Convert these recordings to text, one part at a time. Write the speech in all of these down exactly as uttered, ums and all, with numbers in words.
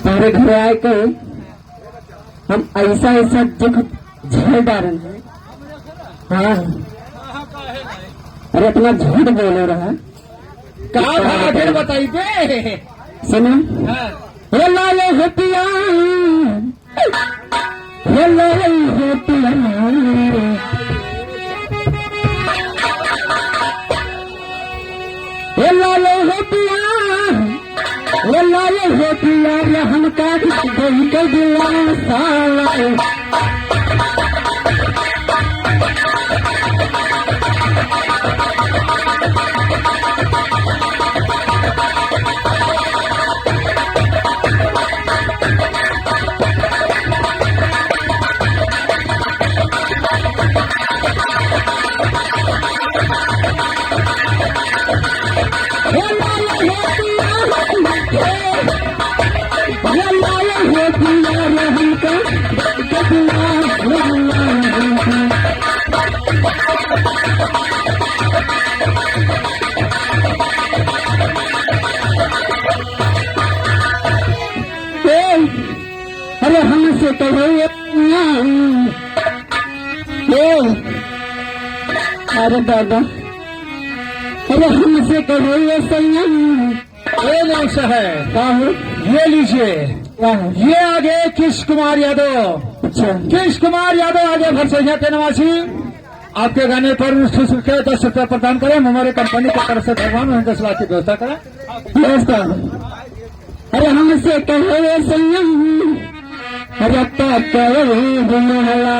तोहरे घरे आए के हम ऐसा ऐसा दुख झेल डारन है। हाँ, अरे इतना झूठ बोले रहा। का भा फिर बताई बे? सुनो। हाँ। हे लाले हो पिया, हे लाले हो पिया, हे लाले हो पिया, हे लाले हो पिया रे, हमका दिल के दिलासा। ए, अरे हमसे कहो ये, ए, अरे दादा, अरे हमसे कहो ये सैया। ए, नमस्कार है। का हो? ये लीजिए। क्या है? ये आ गए कृष कुमार यादव। अच्छा। कृष कुमार यादव आ गए भरसैया के निवासी। आपके गाने पर उस खुश के दस रुपया प्रदान करें, हम हमारे कंपनी की तरफ से भगवान उन्हें दस लाख की व्यवस्था करें। नमस्कार। अरे हमसे कहो ये संयम, अरे तो कहो ये गुनाहला।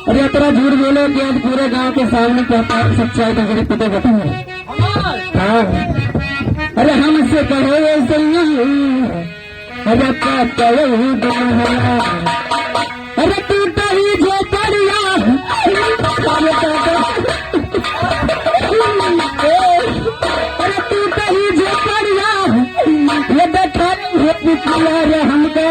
अरे इतना झूठ बोले कि आज पूरे गांव के सामने कहता है सच्चाई का गरीब पता बताओ। हाँ। अरे हमसे कहो ये संयम, अरे का कहो ये गुनाहला। अरे टूटा ही झोपड़िया। अरे दादा। अरे टूटा ही झोपड़िया। ये देखा नहीं है पिछला रे हमका।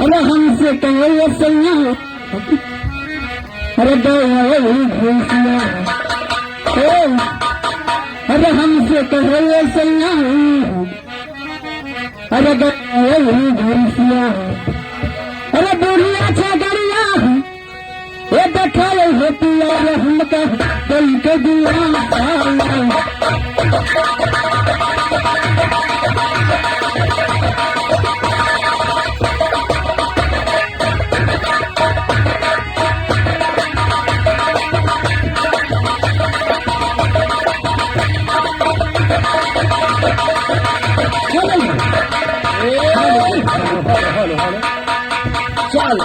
अरे हमसे कहो ये सैया, अरे गए भैंसिया, ए, अरे हमसे कहो ये सैया, अरे गए भैंसिया, अरे बुढ़िया छगड़िया, ए देखा ये होती है हमका दिल के दिया। चल,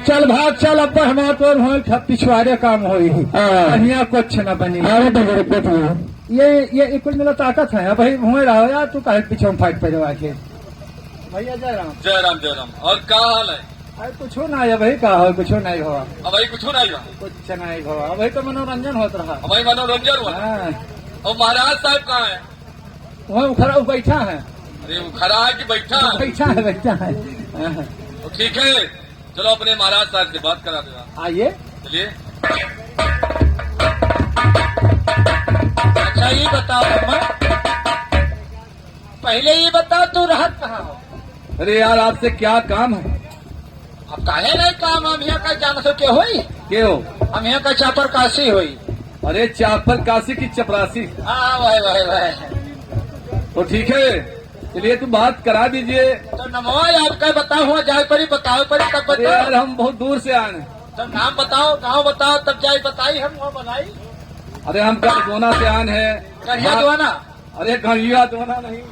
चल भाग, चल, अब हमार तोर हुआ पिछवाड़े काम होई। हाँ। बढ़िया कुछ न बनी। अरे तो जरूरत नहीं है। ये, ये, ये कुल मिला ताकत है। अब भाई हुए रहो यार, तू काहे पीछे में फाइट पे रहो आके। भैया जय राम। जय राम, जय राम। और का हाल है? अरे कुछो ना है भाई, का हो, कुछो नहीं हो। अब भाई कुछो नहीं हो। कुछ नहीं हो, अब भाई तो मनोरंजन होत रहा। अब भाई मनोरंजन हुआ। हाँ। और महाराज साहब कहाँ है? वहाँ उखड़ा, वो बैठा है। अरे उखड़ा है कि बैठा है? बैठा है, बैठा है। हाँ। तो ठीक है, चलो अपने महाराज साहब से बात करा दो। आइए। चलिए। अच्छा ये बताओ अम्मा, पहले ये बताओ, तू रहत कहाँ हो? अरे यार, आपसे क्या काम है? अब काहे नहीं काम, हम यहाँ का जानत हो के होई? के हो? हम यहाँ का चापर काशी होई। अरे, चापर काशी की चपरासी। हाँ, हाँ, भाई, भाई, भाई। तो ठीक है, चलिए, तुम बात करा दीजिए। तो नमवा आपका बताओ, हुआ जाए परी, बताओ परी, तब अरे बताओ। यार, हम बहुत दूर से आए हैं। तो नाम बताओ, गाँव बताओ, तब जाए बताई, हम वहाँ बनाई। अरे, हम करदोना से आए हैं। करिया हाँ। दोना? अरे गंगिया दोना नहीं।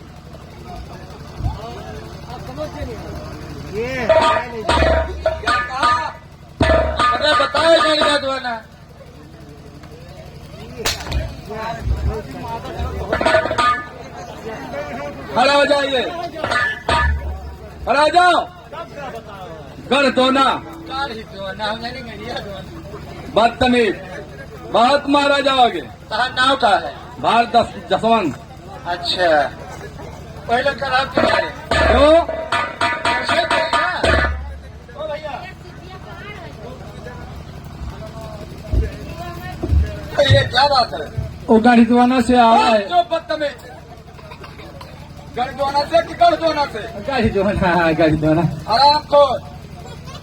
आप समझ के नहीं। अरे बताओ, गाड़ी का दुआना। खड़ा हो जाइए, खड़ा हो जाओ। गढ़ दोना। बदतमीज, बहुत मारा जाओगे। तहार नाव का है? भारत दस-, जसवंत। अच्छा, पहले खराब किया है। क्यों? ऐसे तो है ना। ओ भैया, ये क्या बात है? वो गाड़ी दुआना से आवा है। जो बदतमीज। गढ़ दोना से कि गढ़ दोना से? गढ़ दोना, हाँ, गढ़ दोना। हरामखोर।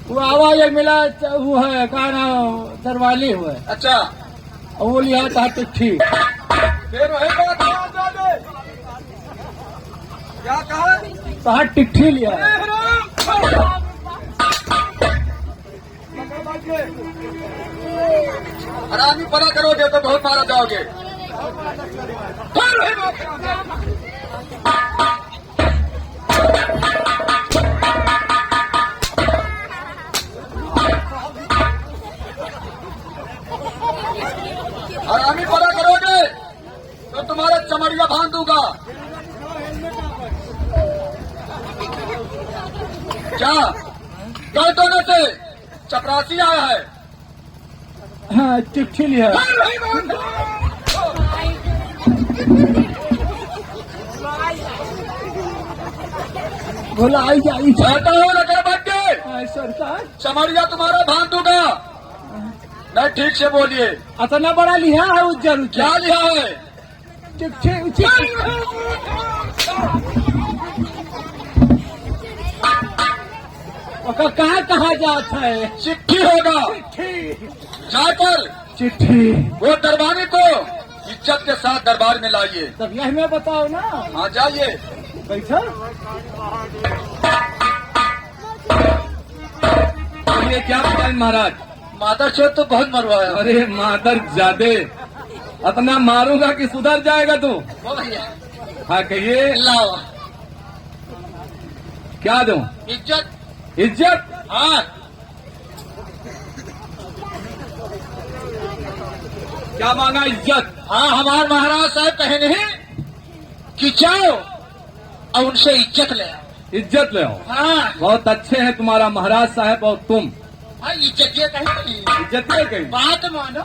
वो आवा ये मिला, वो है, का नाम, दरवाली हुए। अच्छा। और वो लिया था टिट्ठी। फिर वही बात, क्या कहा? कहा टिट्ठी लिया। अरे हरामखोर। हरामी पना करोगे तो बहुत मारा जाओगे। हरामी पना करोगे तो तुम्हारा चमड़िया बांध दूंगा। क्या? गढ़ दोना से चपरासी आया है। हाँ, चिट्ठी लिया। बोला, आई जा, आई जा। कहता हूँ, नजर बच गए। हाँ, सरकार। चमड़िया तुम्हारा बांध दूंगा। नहीं, ठीक से बोलिए। इतना बड़ा लिहा है उज्जर उज्जर। क्या लिहा है? चिट्ठी, चिट्ठी। ओका कहाँ कहा जात है? चिट्ठी होगा। चिट्ठी। जाकर चिट्ठी। वो दरबारी को इज्जत के साथ दरबार में लाइए। तब यह मैं बताओ ना। हाँ, जाइए। बैठो। ये क्या बताएं महाराज? मादरचोद तो बहुत मरवाया। अरे मादर जादे, इतना मारूंगा कि सुधर जाएगा तू। ओ भैया। हाँ, कहिए। लाओ। क्या दूं? इज्जत। इज्जत? हाँ। क्या मांगा इज्जत? हाँ, हमार महाराज साहब कहे नहीं कि जाओ और उनसे इज्जत ले आओ। इज्जत ले आओ। हाँ। बहुत अच्छे हैं तुम्हारा महाराज साहब और तुम। हाँ, इज्जत ये कहीं नहीं। इज्जत ये कहीं। बात मानो।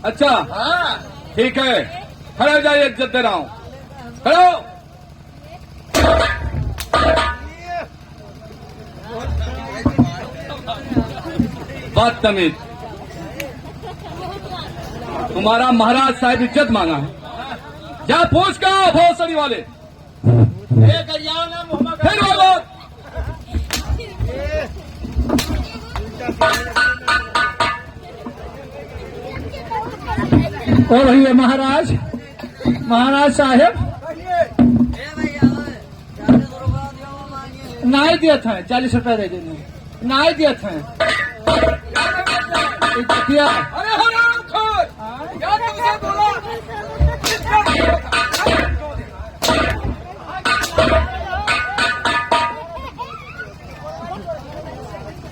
अच्छा। हाँ। ठीक है, खड़े हो जाइए, इज्जत दे रहा हूँ। खड़े हो। बदतमीज, तुम्हारा महाराज साहब इज्जत मांगा है। जा पूछ का भोसड़ी वाले। ए, गरियाओ ना, मुँह में फिर बोलो। ओ भैया महाराज, महाराज साहेब, नाई दियत है, चालीस रुपया दे देने, नाई दियत है। इज्जतिया। अरे हरामखोर! हाँ? क्या तुमसे बोला?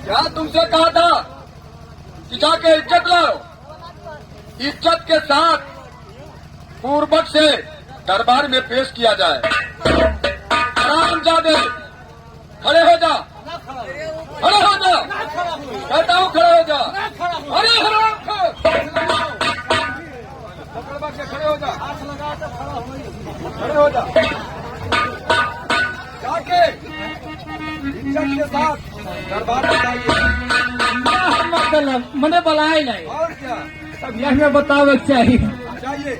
क्या तुमसे कहा था कि जाके इज्जत लाओ? इज्जत के साथ पूर्वक से दरबार में पेश किया जाए। हरामजादे, खड़े हो जा, खड़े हो जा, कहता हूँ खड़े हो जा। अरे हराम, खड़े हो जा, खड़े हो जा। जाके इज्जत के साथ दरबार में जाइए। मतलब, मने बुलाए नहीं। और क्या? सब यह में बतावे के चाहिए। जाइए।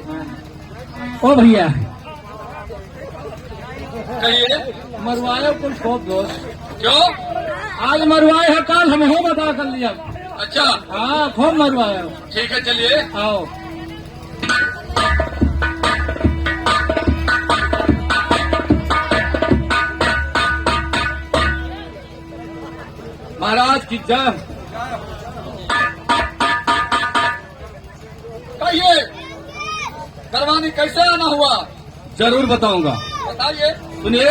ओ भैया। कहिए। मरवायो कुल खूब दोस्त। क्यों? आज मरवाए हो, काल हमहू बता कर लिया। अच्छा। हाँ, खूब मरवायो। ठीक है, चलिए। आओ। महाराज की जय। कहिए, दरबानी कैसे आना हुआ? जरूर बताऊंगा। बताइए। सुनिए।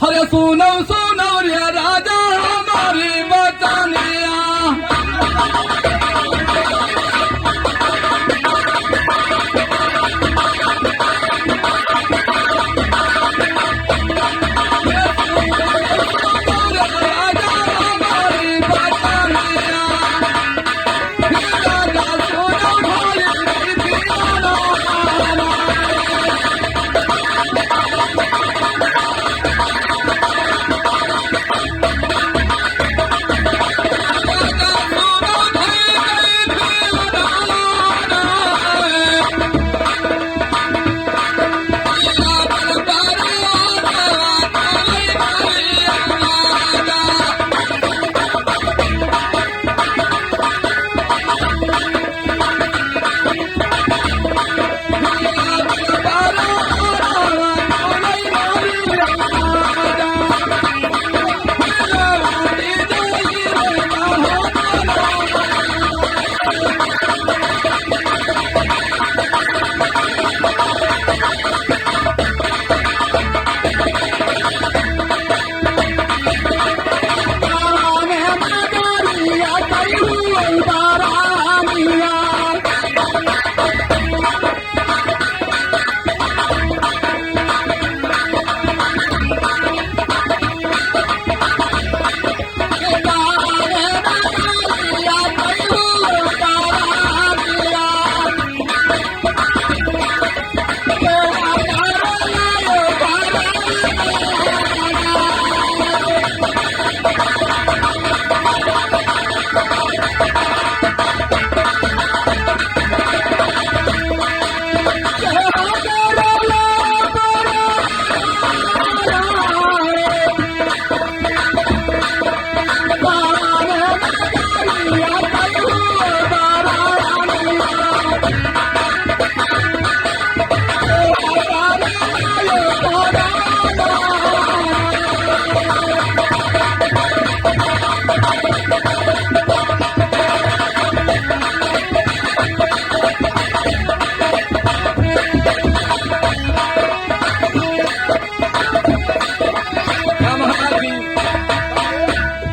अरे सुनो, सुनो, राजा हमारी बचनिया।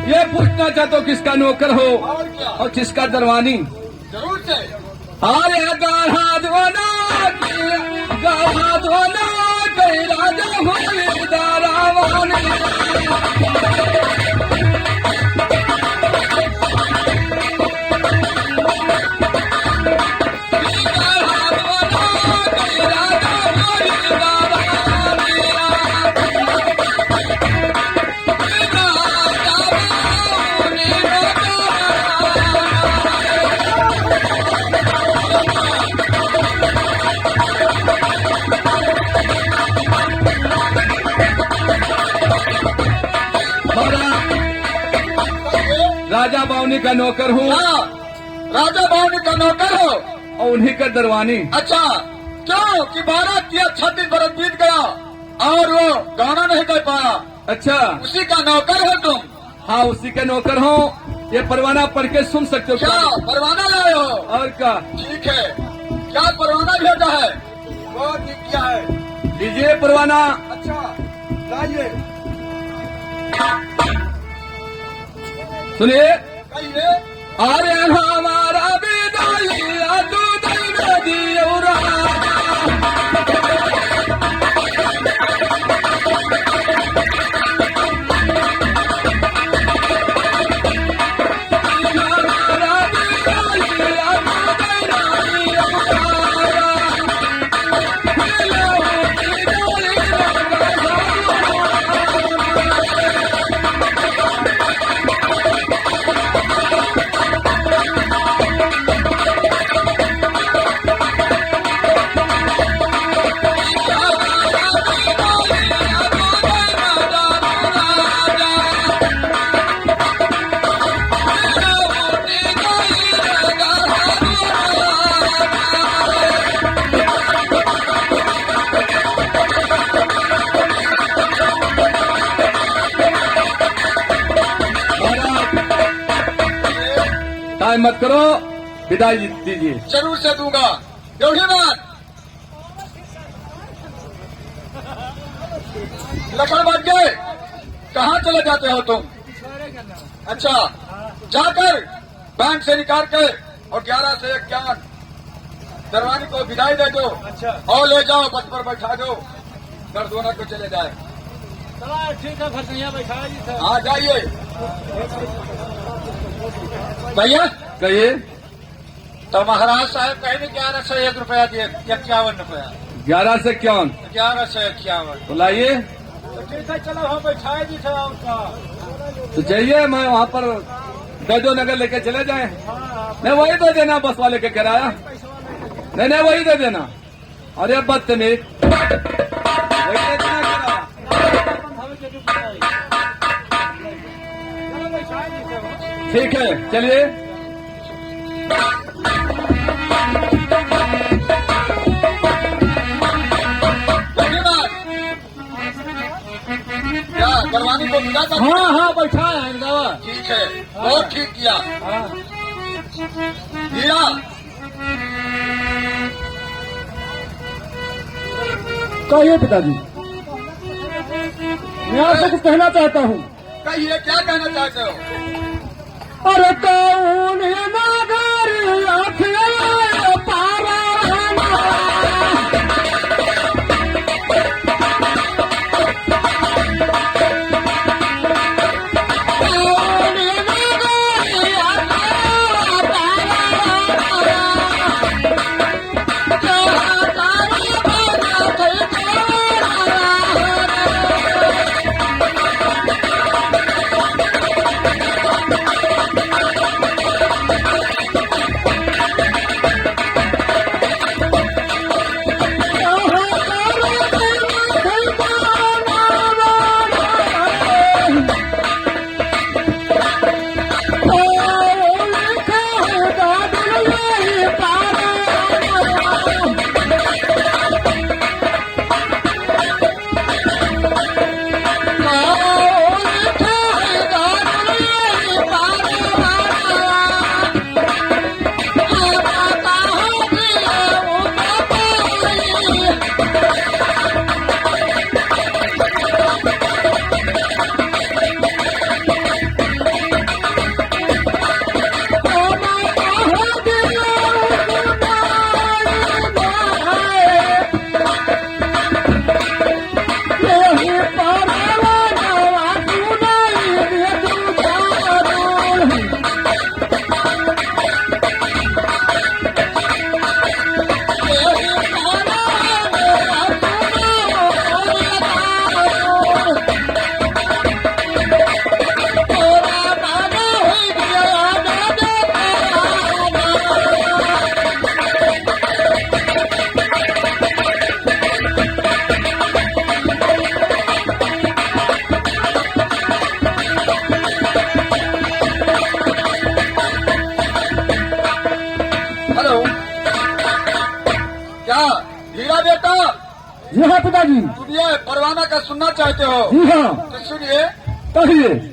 ये पूछना चाहता हूँ, किसका नौकर हो और क्या? और किसका दरवानी? जरूर से। अरे गढ़ा दोना के, गढ़ा दोना के राजा होई दरवानी। राजा बावनी का नौकर हूँ। हाँ, राजा बावनी का नौकर हो। और उन्हीं का दरवानी। अच्छा, क्यों कि बारह किया, छत्तीस बरस बीत गया और वो गाना नहीं गा पाया। अच्छा। उसी का नौकर हो तुम? हाँ, उसी का नौकर हूँ। ये परवाना पढ़ के सुन सकते हो। क्या परवाना लाए हो? और क्या? ठीक है, क्या परवाना भेजा है? बहुत ठीक किया है। लीजिए परवाना। अच्छा, लाइए। सुनिए। कहिए। अरे हमारा विदाई, आ तू दई दे दियो राजा। टाइम मत करो, विदाई दीजिए। जरूर से दूंगा, एवढी बात। लखन बात गए। कहाँ चले जाते हो तुम? अच्छा, जाकर बैंक से निकाल के और ग्यारह से इक्यावन दरवानी को विदाई दे दो। अच्छा। और ले जाओ, बस पर बैठा दो, दरवाना को चले जाए। चला, ठीक है, फिर यहाँ बैठा जी सर। हाँ, जाइए। भैया, कहिए। तो महाराज साहब कहे नी, ग्यारह सौ एक रुपया दिए, इक्यावन रुपया। ग्यारह सौ इक्यावन। ग्यारह सौ इक्यावन। तो लाइए। तो ठीक है, चलो, हम बैठाए जी सर, और का? तो जाइए, मैं वहाँ पर दे दो, नगद लेके चले जाए। हाँ, हाँ। नहीं, वही दे देना बस वाले के किराया। नहीं, नहीं, वही दे देना। अरे बदतमीज। वही दे देना किराया। ठीक है, चलिए। क्या करवानी को मिला था? हाँ, हाँ, बैठा है इनका। ठीक है, बहुत ठीक किया। हाँ। हीरा। कहिए पिताजी, मैं आपसे कुछ कहना चाहता हूँ। कहिए, क्या कहना चाहते हो? अरे कौन नगर अखिया पाराना? हेलो, क्या हीरा बेटा? जी हाँ पिताजी। सुनिए, परवाना का सुनना चाहते हो? जी हाँ। तो सुनिए। कहिए।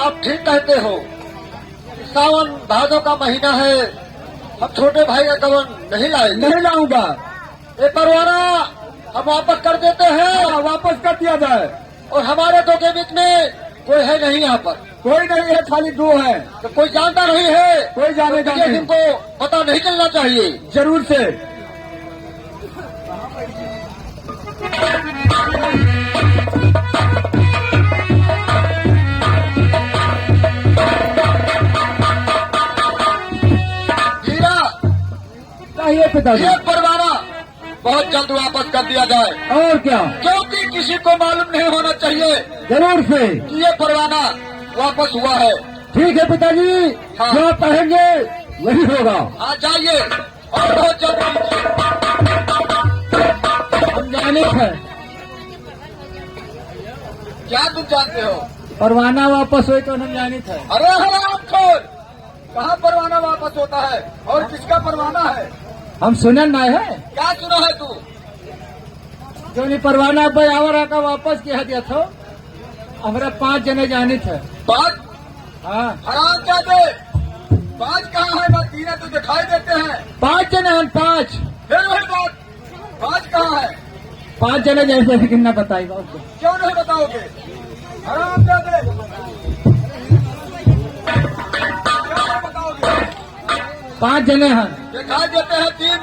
आप ठीक कहते हो, सावन भादों का महीना है, हम छोटे भाई का गबन नहीं लाएंगे। नहीं लाऊंगा। ये परवाना हम वापस कर देते हैं। हाँ, वापस कर दिया जाए। और हमारे दो के बीच में कोई है नहीं यहाँ पर। कोई नहीं है, खाली दो है। तो कोई जानता नहीं है, कोई जानेगा तो विजय नहीं। सिंह को पता नहीं चलना चाहिए। जरूर से। हीरा, चाहिए पिताजी। ये परवाना बहुत जल्द वापस कर दिया जाए। और क्या? क्योंकि किसी को मालूम नहीं होना चाहिए जरूर से। कि ये परवाना वापस हुआ है। ठीक है पिताजी, हाँ। जो आप कहेंगे वही होगा। हाँ, जाइए। और बहुत जल्द। हम जानित है। क्या तुम जानते हो? परवाना वापस होई तो हम जानित है। अरे हरामखोर, कहाँ परवाना वापस होता है और किसका परवाना है? हम सुनन ना है। क्या सुना है तू? जो नहीं परवाना पे आवर आका वापस किया दिया था, हमरा पाँच जने जानित है। पाँच? हाँ। हरामजादे, पाँच कहाँ है? बस तीन तो दिखाई देते हैं। पाँच जने हैं, पाँच। फिर वही बात, पाँच कहाँ है? पाँच जने जैसे भी कितना बताई बाबू। क्यों नहीं बताओगे? हरामजादे। क्यों नहीं बताओगे? पाँच जने हैं। दिखाई देते हैं तीन।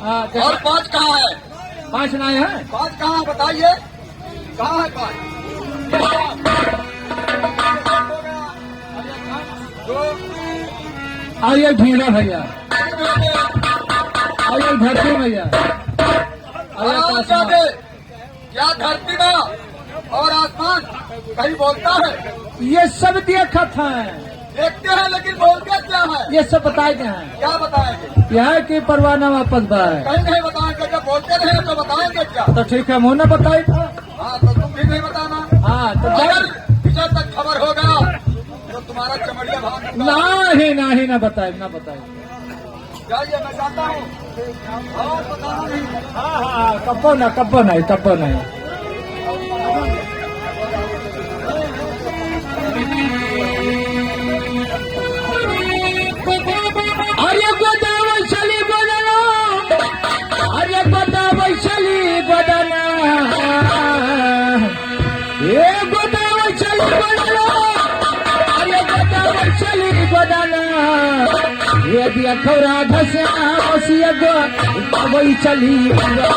हाँ, देखा। और पाँच कहाँ है? पाँच ना है? पाँच कहाँ है बताइए, कहाँ है पाँच? दो। आ ये ढीला भैया, आ ये धरती भैया, आ ये आकाश में। क्या धरती ना और आसमान कहीं बोलता है? ये सब देखत हैं। देखते हैं, लेकिन बोलते क्या है? ये सब बताए गए हैं। क्या बताएंगे? यह है कि परवाना वापस बा है। कहीं नहीं बताएंगे, जब बोलते रहे तो बताएंगे क्या? तो ठीक है, मुँह ना बताई था। हाँ, तो तुम भी नहीं बताना। हाँ, तो अगर जाओ। पीछे तक खबर होगा तो तुम्हारा चमड़िया भाग दूंगा। नहीं, नहीं, ना बताए, ना बताए। जाइए, मैं जाता हूँ। और बताना नहीं। हाँ, हाँ, हाँ, कब्बो ना, कब्बो नहीं, कब्बो नहीं। अरे गोदावरी चली गोदाना, अरे गोदावरी चली गोदाना। ए गोदावरी चली गोदाना, अरे गोदावरी चली गोदाना। ए दिया खौरा घसा बसिया गोदावरी चली गोदाना।